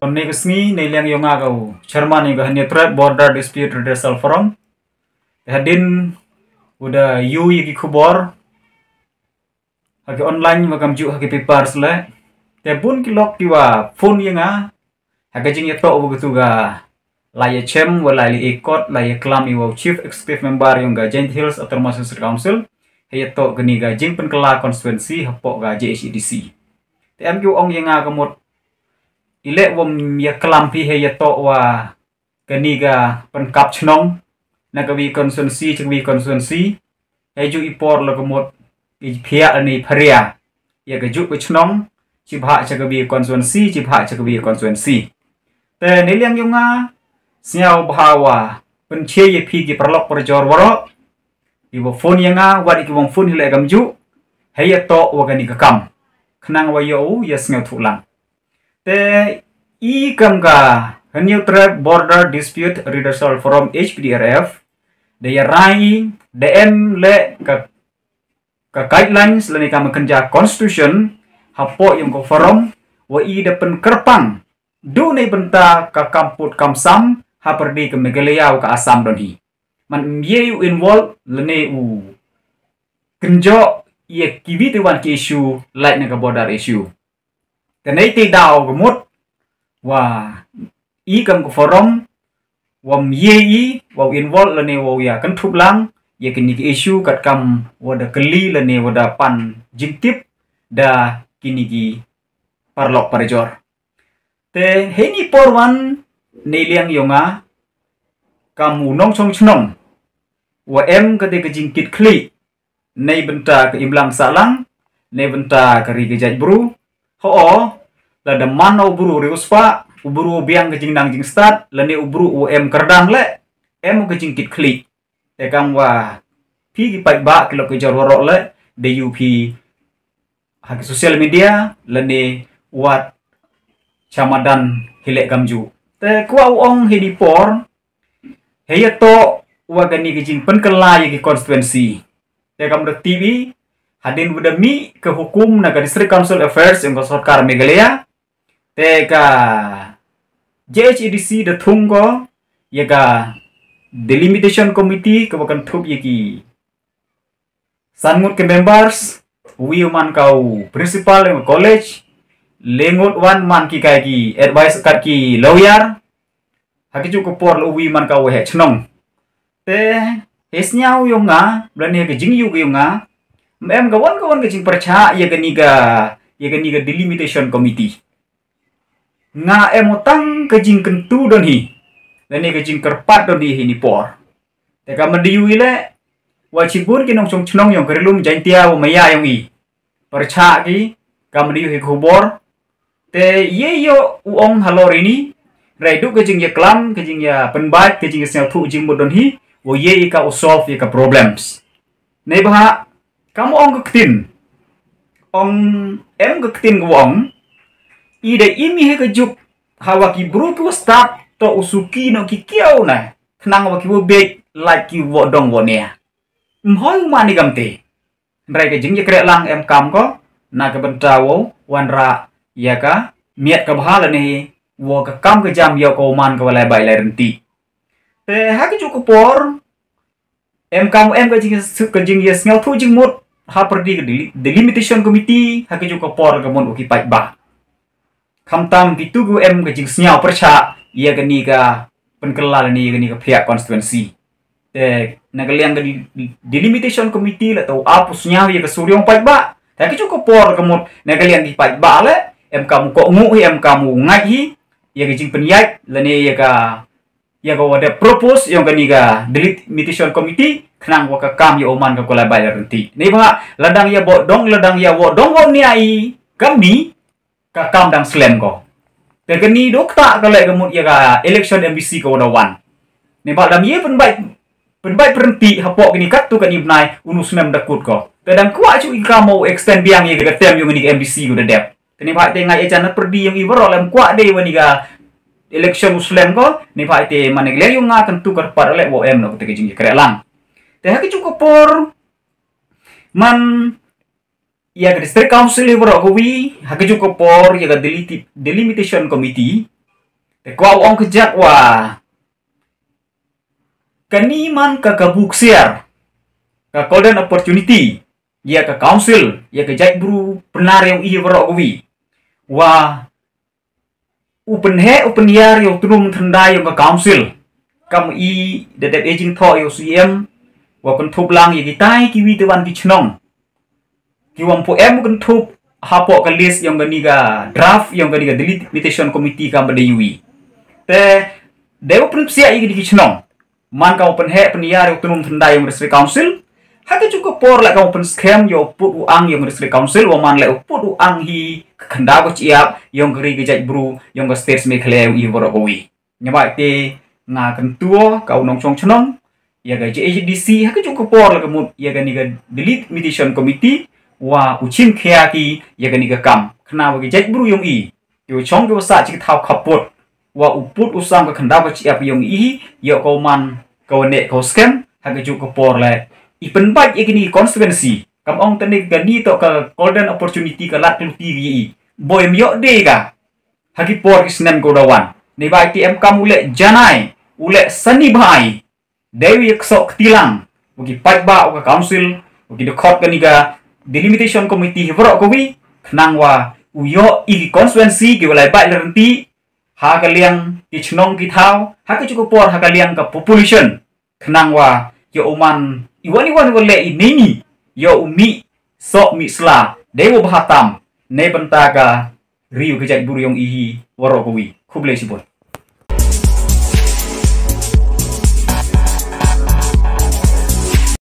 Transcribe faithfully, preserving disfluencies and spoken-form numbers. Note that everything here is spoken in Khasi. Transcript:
Kam ne ka sngi ne liang yong nga ka u chairman yong ka Hynñiewtrep Border Dispute Redressal Forum. Te hadien u da ïoh ïa ki khubor ha ki online wa kam ju ha ki papers le. Te bun ki lok ki wa phone ïa nga ha ka jingïatoh wa katu ka la ïa chem wa la ïa ikot la ïa klam ïa wa u Chief Executive Member yong ka Jaintia Hills Autonomous District Council ha ïatoh kani ka jingpynkylla constituency hapoh ka J H A D C. Te em ki wa ong ïa nga ka mut i leh wam ïa klam phi ha ïatoh wa kani ka pynkap chnong na ka wi constituency cha ka wi constituency. Hei ju i por la ka mut i phiah ni pharia ïa ka ju ka chnong, chi bha cha ka wi constituency, chi bha cha ka wi constituency. Te ne liang yong nga sñiaw bha wa pynche ïa phi ki paralok parajor waroh, i wa phone ïa nga wat i ki wang phone hi le kam ju hei ïatoh wa kani ka kam khnang wa ïoh u ïa sñiaw thuh lang. Te i kam ka Hynñiewtrep Border Dispute Redressal Forum, H P D R F, da ïa rai da em le ka ka guidelines lane ka makynja constitution hapoh yong ka forum wa i da pynkyrpang du ne bynta ka kam put kam sam ha pyrdi ka Meghalaya wa ka Assam don hi. Man ym ye u involve lane u kynjoh ïa ki wi te wan ki issue lait na ka border issue. Te nei te daw ka mut wa i kam ka forum wam ye i wa u involve lane wa u ïa kynthup lang ïa kini ki issue kat kam wa da kylli lane wa da pan jingtip da kini ki paralok parajor. Te hei ni por wan ne liang yong nga kam u nongchong chnong wa em ka te ka jingkit khlieh nei bynta ka imlang sahlang, nei bynta ka ri ka jaitbru. Ho, la da man u bru riewspah, u bru biang ka jingnang jingstad lane u bru u em kyrdan le em ka jingkit khlieh. Te kam wa phi ki paidbah ki lok ki jor waroh le da ïoh phi ha ki social media lane wat chamadan hi le kam ju. Te kwah u ong hi ni por hei ïatoh wa kani ka jingpynkylla ïa ki constituency. Te kam da tip i hadien wa da mih ka hukum na ka District Council Affairs yong ka sorkar Meghalaya, te ka J H A D C da thung ko ïa ka delimitation committee ka wa kynthup ïa ki san ngut ki members, u wi u man ka u principal yong ka college, le ngut wan man ki kai ki advice kat ki lawyer. Ha ki ju ka por le u wi man ka u heh chnong. Te hei sñiaw yong nga bla ne ka jingyu ka yong nga, em ka wan ka wan ka jingpyrchah ïa kani ka ïa kani ka delimitation committee. Nga em u tang ka jingkyntu don hi lane ka jingkyrpad don hi hi ni por. Te ka madiu i le wa chibun ki nongchong chnong yong ka rilum Jaintia wa maya yong i pyrchah ki ka madiu hi khubor. Te ye yo u ong halor ini rai du ka jingïaklam ka jingïa pynbait ka jingïa sñiawthuh jingmut don hi wa ye i ka u solve ïa ka problems. Nei bha kam ong ka ktin ong em ka ktin ka ong i da imi he ka juk hawa ki bru ki wa stad to u suki no ki kiaw na khnang wa ki wa bek lait ki wa dong wa nia. Mhoi u mani kam te. Ndrai ka jingïakre lang em kam ko na ka bynta wa wan ra ïa ka miat ka bha lane wa ka kam ka jam ïa ka u man ka wa lai bai lai rynti. Te ha ka juk ka por em kam em ka jing ka jingïasngewthuh jingmut ha pyrdi ka delimitation committee ha ka juk ka por ka mon u ki paidbah. Khamtam kitu ki em ka jingsngew pyrchah ïa kani ka pynkylla lane ïa kani ka phiah constituency. Te na ka liang ka delimitation committee la tau ap u sngew ïa ka suriong paidbah. Te ka juk ka por ka mut na ka liang ki paidbah le em kam u kohnguh hi em kam u ngait hi ïa ka jingpynïaid lane ïa ka ïa ka wa da propose yong kani ka delimitation committee khnang wa ka kam ïa u man ka kulai bai rynti. Ni ba la dang ïa bo dong la dang ïa wo dong wo ni ai kam ni ka kam dang slem ko. Te kani dok ta ka le ka mut ïa ka election M D C ka wa da wan. Ni ba dang ïa pynbai pynbai pyrynti hapoh kani kat tu kani bnai unu snem da kut ko. Te dang kwah chu i kam u extend biang ïa ka tem yong kani ka M D C ko da dep. Te ni ba te ngai ejan na pyrdi yong i baro lem kwah dei wa ni ka election u slem ko ni ba te mane leng yong nga kan tu kar par le wo em no te ka jingkre lang. Te ha ka chu ka por man ïa ka district council hi baroh kawi ha ka juk ka por ïa ka delimitation committee Te kwah u ong kjat wa kani man ka kabu ksiar, ka golden opportunity ïa ka council, ïa ka jaitbru Pnar ïa u i baroh kawi, wa u pynheh u pynïar ïa u tnum thyndai ïa ka council. Kam i da dep e jingthoh ïa u C M wa kynthup lang ïa kitai kiwi te wan ki chnong ki wam pu em u kynthup hapoh ka list ïa kani ka draft ïa kani ka delimitation committee kam ba dei u i. Te dei u pynpsiah ïa kini ki chnong man ka u pynheh pynïar ïa u tnum thyndai ïa ka district council. Ha ka juk ka por la ka u pynskhem ïa u put u ang ïa ka district council wa man la u put u ang hi ka khyndaw ka chiap ïa ka ri ka jaitbru ïa ka state Meghalaya ïa baroh kawi. Nga bai te nga kyntu ka u nongchong chnong ïa ka J H D C ha ka juk ka por la ka mut ïa kani ka delimitation committee wa u chim khia ki ïa kani ka kam khnang wa ka jaitbru ïa i ki wa chong ki wa sah chi ka thaw khaput wa u put u sang ka khyndaw ka chiap ïa i ïa ka u man ka wa ne ka u skhem ha ka juk ka por la i pynbait ïa kini constituency. Kam ong tani kani to ka golden opportunity ka lat kluti ki i boi em ïoh de ka ha ki por ki snem ko da wan. Ni bai ti em kam u leh janai u leh sani bai dei wi yak sok ktilang wa ki paidbah wa ka council wa ki dkhot kani ka delimitation committee hi baroh kawi khnang wa u ïoh i ki constituency ki wa lai bai la renti ha ka liang ki chnong ki thaw ha ka juk ka por ha ka liang ka population khnang wa ïoh u man i wan i wan wa leh i nini ïoh u mih sok mih sla dei wa bha tam ne bynta ka ri wa ka jaitbru ïong i hi baroh kawi. Khublei shibun.